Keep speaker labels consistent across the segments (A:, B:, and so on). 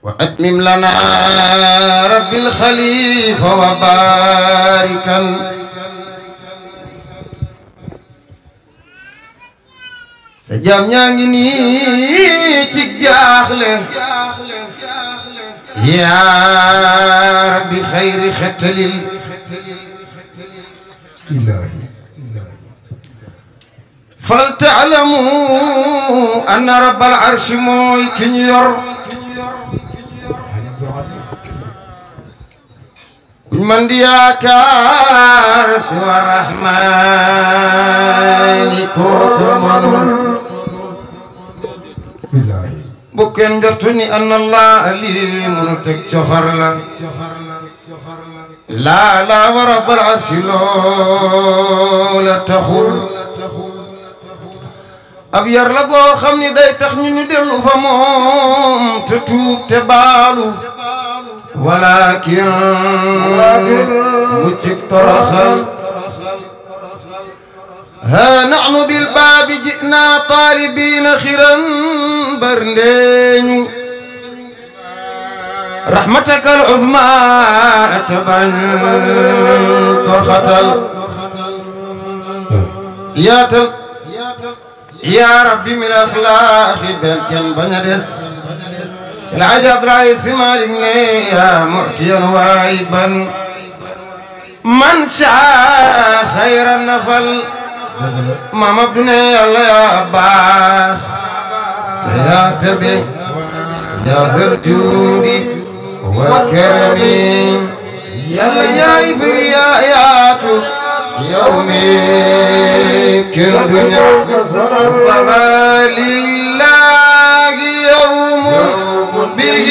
A: وأتمم لنا رب الخليفة وباركا سجام يانغني تجاخله يا ربي خير ختل فلتعلموا أن رب العرش موي كنيور كل من دياكار سوى الرحمن كوكمن بكن جرتني أن الله أليم تكجفر لا ورب العرش لا تخل ab yar la boo xam ni day tax ñu dellu fa moom te tuub te baalu walakin mu cib toroxal ha nahnu bil baabi ji'na taalibina xiran bar ndeeñu rahmataka al uzma taban ko xatal yaatal يا ربي من الأخلاق بالكن بندس العجب رئيس مالك يا معطيا وايبا من شاء خير النفل ما مبني الله يا باخ يا تبي يا زرجود والكرم يا إفريايات يومي كل دنيا صبا لله يوم به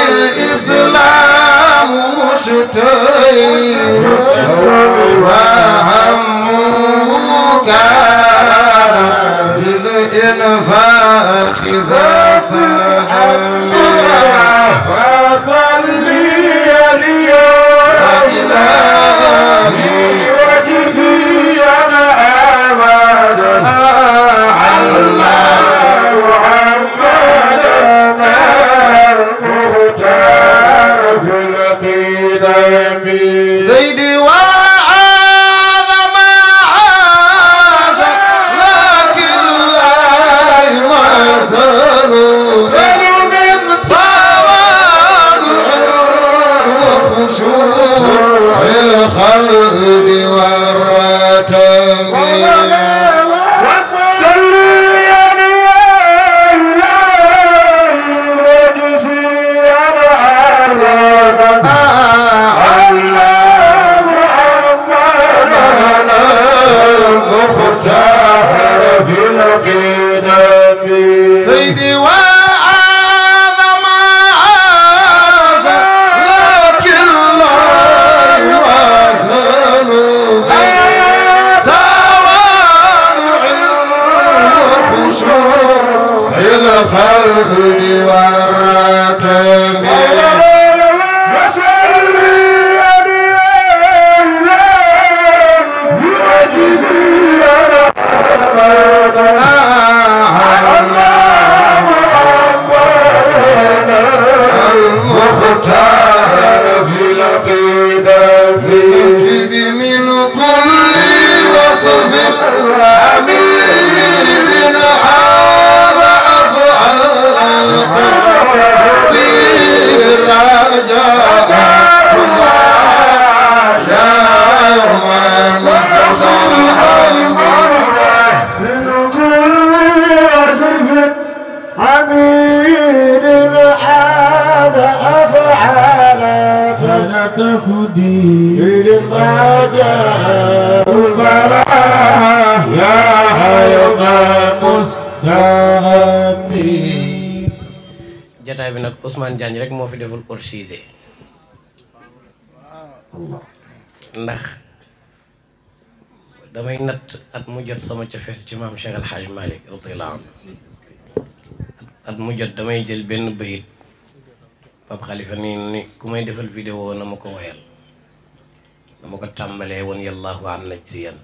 A: الإسلام مشتهر وهمه كان في الإنفاق ذا سلام وصلي يا إلهي سيدي وعظم عاز لكن لا يوازن من تواضع وخشوع الخلق والرتم سيدي وعظم عاز لكن لا يوازن تواضع وخشوع الخلق والرتم jataay bi nag Ousmane Diagne rek moo fi deful orcisé ndax damay natt at mu jot sama cofeel ci maam Cheikh El Hadj Malick radiyallahu anhu at mu jot damay jël benn bayit Pape Khalifa ni ku may defal vidéo na ma ko woyal dama ko tàmbalee woon yallahu an najziyan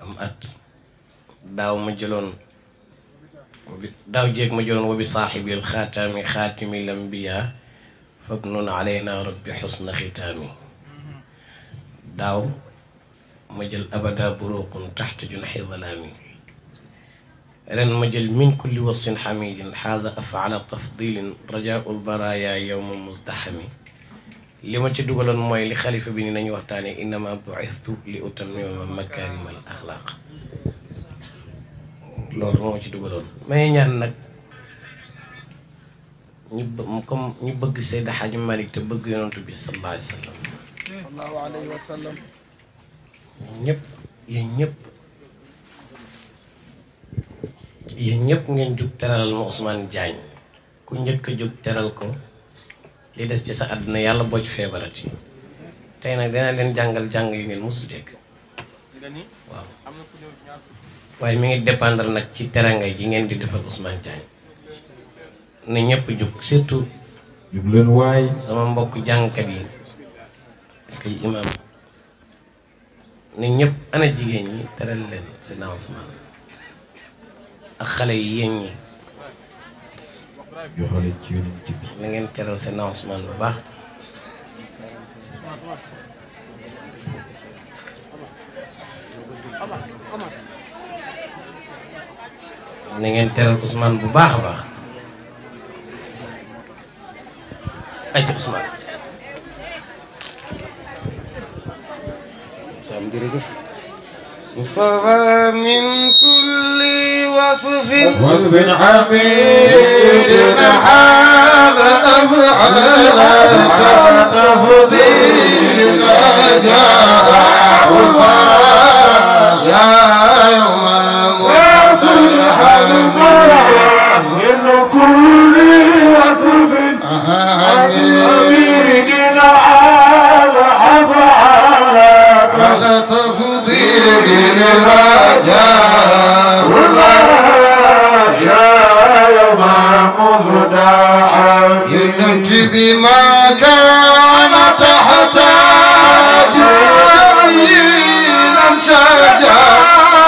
A: am at daaw ma jëloon daaw jéeg ma jëloon wa bi saaxibil xaataami xaatimi lambiya fab nun alayna rabbi xusna xitaami daaw ma jël abada buruqun taxta junxi zalaami ren ma jël min kulli wasfin xamidin xaaza afala tafdilin rajaul baraya yowma musdaxami li ma ci dugaloon mooy li xalifa bi ni nañu waxtaane innama bu'ithtu li utammima makarim al axlaaq loolu moo ci dugaloon may ñaan nag comme ñu bëgg Seydi Hadji Malick te bëgg yonantu bi sallallahu alayhi wa sallam ñëpp yéen ñëpp ngeen jug teralal ma Ousmane Diagne ku njëkk a jóg teral ko li des ci sa àdduna yàlla boo ci feebarati tey nag dina leen jàngal jàng yu ngeen mosu dégg waaw waaye mi ngi dépendre nag ci teranga ji ngeen di defal Ousmane Diagne ne ñëpp jug surtout
B: jug leen waay
A: sama mbokk jàngkat yi parce que imam ne ñëpp ana jigéen ñi teral leen Seydina Ousmane ak xale yi yéen ñi
B: joxale ci yonent bi
A: na ngeen teral Seydina Ousmane bu baax na ngeen teral Ousmane bu baax a baax ayca Ousmane sam jërëjëf مصطفى من كل وصف
C: عميد هذا أفعل تفضيل رجاء يا يوم وصلح من كل وصف عميد هذا أفعل تفضيل رجاء يا يوم مفدع ينتي بما كان تحتاج تبيينا شجاعته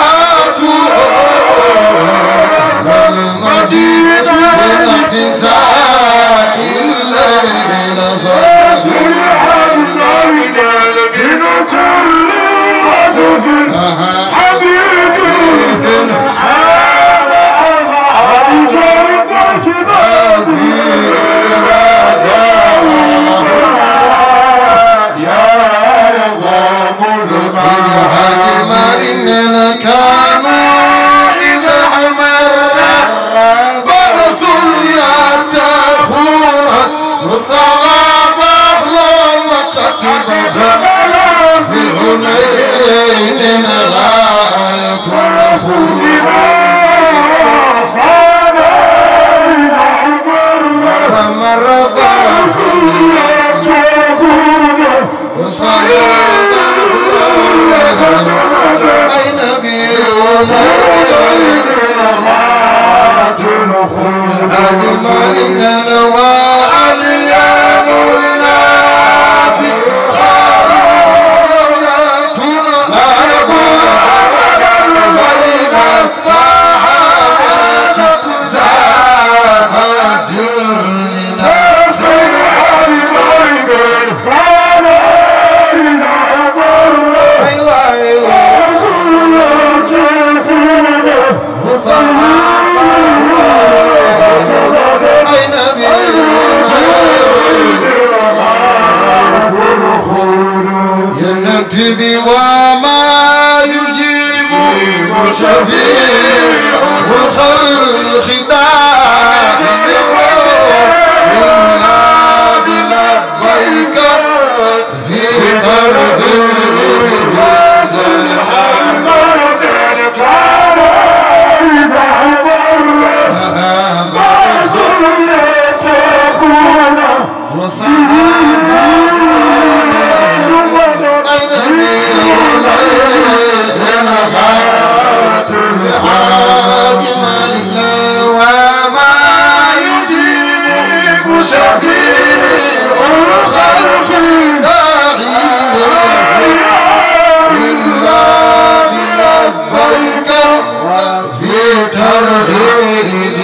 C: والمدينة بالاعتزاء الليل فاصبح الليل من كل وصف حبيب هذا أفعال شركة تدبير رجاء يا يوم سيدي حاج مالنا كان إذا حمر بأس يتخون مصاب أخلال وقت بدل في هنين غاية الخلود مر بأس وصيد أين بيوم أجمل النواء اليوم الناس خارجة بين الساحات زاد ينتبه وما يجيب شفيع الخلق داعي إلا بلبيك في ترغيب هذا الحمد كان إذا عبر وصحابه حاج مالك وما يجيب شفيع الخلق داعي إلا بلبيك في ترغيب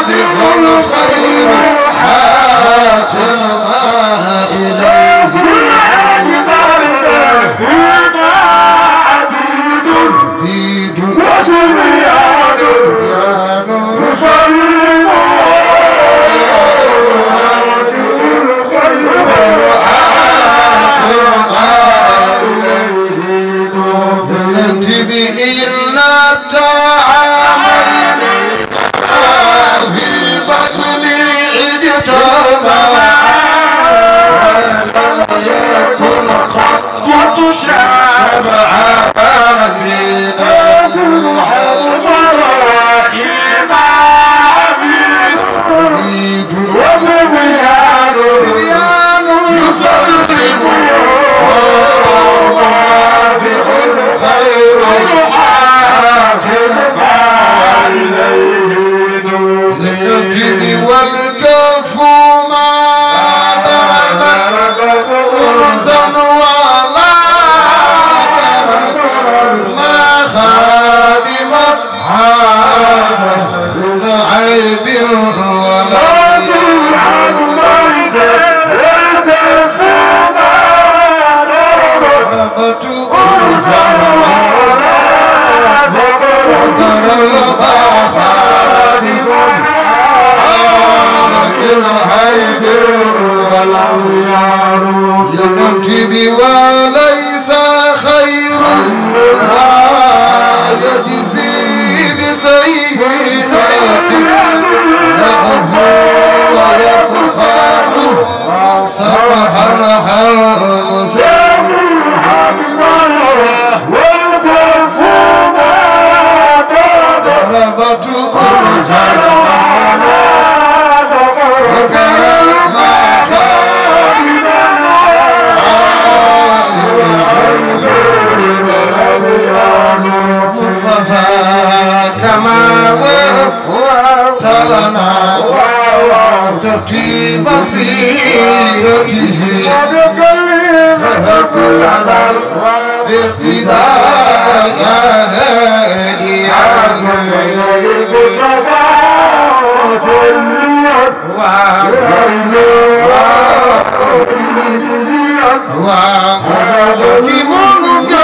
C: واضح الخير حاتمنا إليه عديد وسبيان إن الطعامين في بطن اجتمعا لم يكن قط شبعا من الحمرائم عبيد وصبيان يسلم وواسع الخير النجم والكف ما ضربت أنسا ولا ما خادمت من عيب ولا ضربت أنسا ذكر العيب ينتب وليس خير ما يجزي بسيئات يعفو ويصفح صفحا حرمسا ضربت أرجل مصطفى كما وابتلنا تبكي بصيرته فهب لنا الاقتداء يا هادي وكمونك